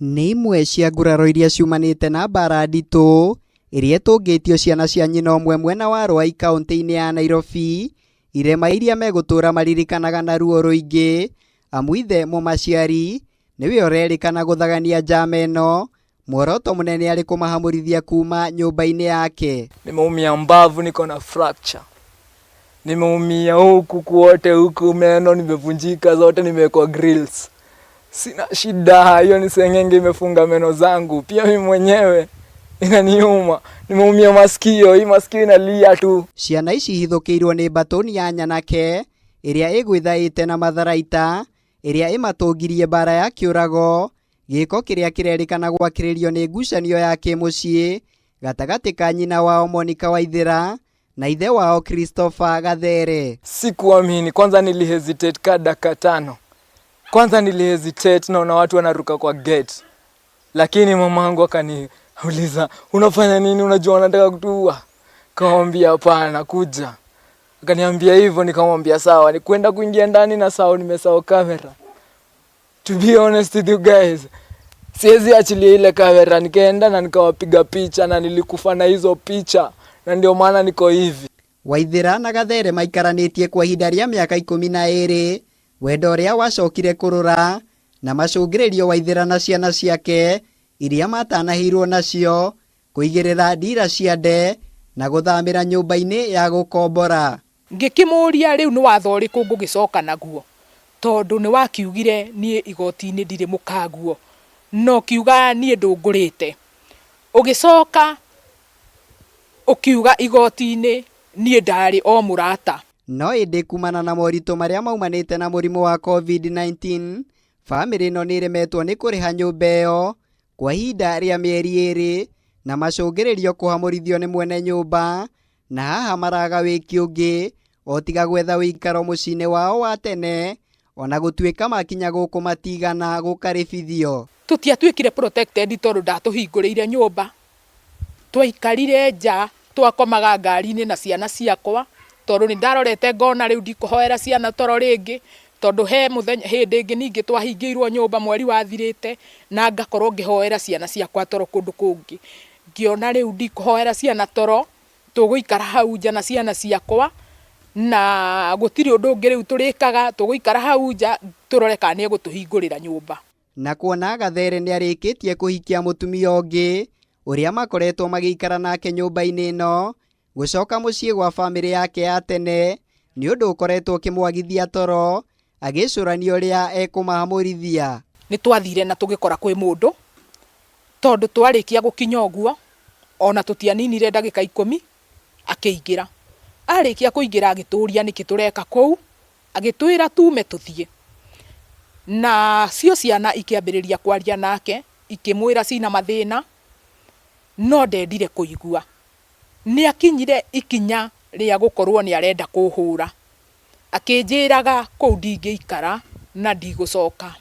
Nĩ imwe cia nguraro iria ciumanĩte na mbara nditũ ĩrĩa ĩtũngĩtio ciana cia nyina ũmwe mwena wa Ruai kaũntĩ-inĩ ya Nairobi, irema iria megũtũra maririkanaga na ruo rũingĩ, amu ithe mũmaciari nĩwe ũrerĩkana gũthagania njama ĩno, muoroto mũnene arĩ kũmahamũrithia kuma nyũmba-inĩ yake. Nimeumia mbavu, niko na fracture. Nimeumia huku kwote, huku meno nimevunjika zote, nimewekwa grills. Sina shida, hiyo ni seng'enge imefunga meno zangu. Pia mimi mwenyewe inaniuma, nimeumia masikio, hii masikio inalia tu. Ciana ici ihithũkĩirwo nĩ mbatũni ya nyanake ĩrĩa ĩgwĩthaĩte na matharaita ĩrĩa ĩmatũngirie mbara ya kĩũrago, gĩko kĩrĩa kĩrerĩkana gwakĩrĩrio nĩ ngucanio ya kĩmũciĩ gatagatĩ ka nyina wao Monica Waithĩra na ithe wao Christopher Gathere. Sikuamini, kwanza nilihesitate ka dakika tano. Kwanza nilihesitate, naona watu wanaruka kwa gate, lakini mamangu akaniuliza unafanya nini, unajua wanataka kutuua? Kamwambia hapana, kuja. Akaniambia hivyo, nikamwambia sawa. Ni kwenda kuingia ndani na sawa, nimesahau kamera. To be honest with you guys, siwezi achilia ile kamera. Nikaenda na nikawapiga picha na nilikufa na hizo picha, na ndio maana niko hivi. Waithĩra na Gathere maikaranĩtie kwa ihinda rĩa mĩaka 12, wendo ũrĩa wacokire kũrũra na macũngĩrĩrio Waithĩra na ciana ciake iria matanahĩirwo nacio kũigĩrĩra ndira cia nde na gũthamĩra nyũmba-inĩ ya gũkombora. Ngĩkĩmũria rĩu nĩ watho ũrĩkũ ngũgĩcoka naguo, tondũ nĩ wakiugire niĩ igoti-inĩ ndirĩ mũkaguo, na ũkiuga niĩ ndũngũrĩte. Ũgĩcoka ũkiuga igoti-inĩ niĩ ndarĩ o mũrata. No ĩndĩ kumana na moritũ marĩa maumanĩte na mũrimũ wa COVID-19, bamĩrĩ ĩno nĩ ĩremetwo nĩ kũrĩha nyũmba ĩyo kwa ihinda rĩa mĩeri 2 na macũngĩrĩrio kũhamũrithio nĩ mwene nyũmba, na haha maraga wĩki ũngĩ o tiga gwetha wĩikaro mũciĩ-inĩ wao wa tene, ona gũtuĩka makinya gũkũ matigana gũkarĩbithio. Tũtiatuĩkire protected tondũ ndatũhingũrĩire nyũmba, twaikarire nja, twakomaga ngari-inĩ na ciana ciakwa, tondũ nĩ ndarorete ngona rĩu ndikũhoera ciana toro rĩngĩ, tondũ he mũthenya hĩndĩ ĩngĩ ningĩ twahingĩirwo nyũmba mweri wathirĩte, na ngakorwo ngĩhoera ciana ciakwa toro kũndũ kũngĩ. Ngĩona rĩu ndikũhoera ciana toro, tũgũikara hau nja na ciana ciakwa, na gũtirĩ ũndũ ũngĩ rĩu tũrĩkaga, tũgũikara hau nja tũrore kana nĩ egũtũhingũrĩra nyũmba. Na kuona Gathere nĩ arĩkĩtie kũhikia mũtumia ũngĩ ũrĩa makoretwo magĩikara nake nyũmba-inĩ ĩno, gũcoka mũciĩ gwa bamĩrĩ yake ya tene nĩ ũndũ ũkoretwo ũkĩmwagithia toro, agĩcũrania ũrĩa ekũmahamũrithia. Nĩ twathire na tũgĩkora kwĩ mũndũ, tondũ twarĩkia gũkinya ũguo ona tũtianinire ndagĩka 10 akĩingĩra. Arĩkia kũingĩra agĩtũria nĩkĩ tũreka kũu, agĩtwĩra tume tũthiĩ. Na cio ciana ikĩambĩrĩria kwaria nake, ikĩmwĩra cina mathĩna, no ndendire kũigua. Nĩ akinyire ikinya rĩa gũkorwo nĩ arenda kũhũra. Akĩnjĩraga kũu ndingĩikara na ndigũcoka.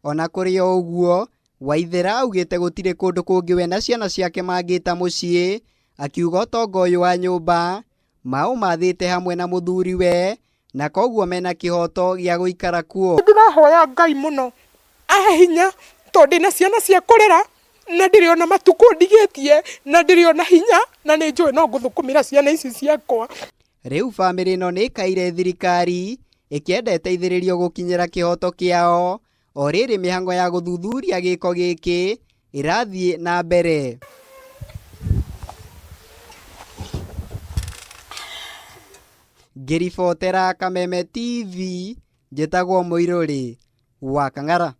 Ona kũrĩ o ũguo, Waithĩra augĩte gũtirĩ kũndũ kũngĩ we na ciana ciake mangĩta mũciĩ, akiuga ũtonga ũyũ wa nyũmba maũmathĩte hamwe na mũthuriwe na koguo mena kĩhoto gĩa gũikara kuo. Ndĩrahoya Ngai mũno ahe hinya, tondũ ndĩna ciana cia kũrera na ndĩrĩ ona matukũ ndigĩtie na ndĩrĩ ona hinya, na nĩ njũĩ no ngũthũkũmĩra ciana ici ciakwa. Rĩu bamĩrĩ ĩno nĩ ĩkaire thirikari ĩkĩenda ĩteithĩrĩrio gũkinyĩra kĩhoto kĩao, o rĩrĩ mĩhango ya gũthuthuria gĩko gĩkĩ ĩrathiĩ na mbere. Ngĩribotera Kameme TV, njĩtagwo Mũirũrĩ wa Kang'ara.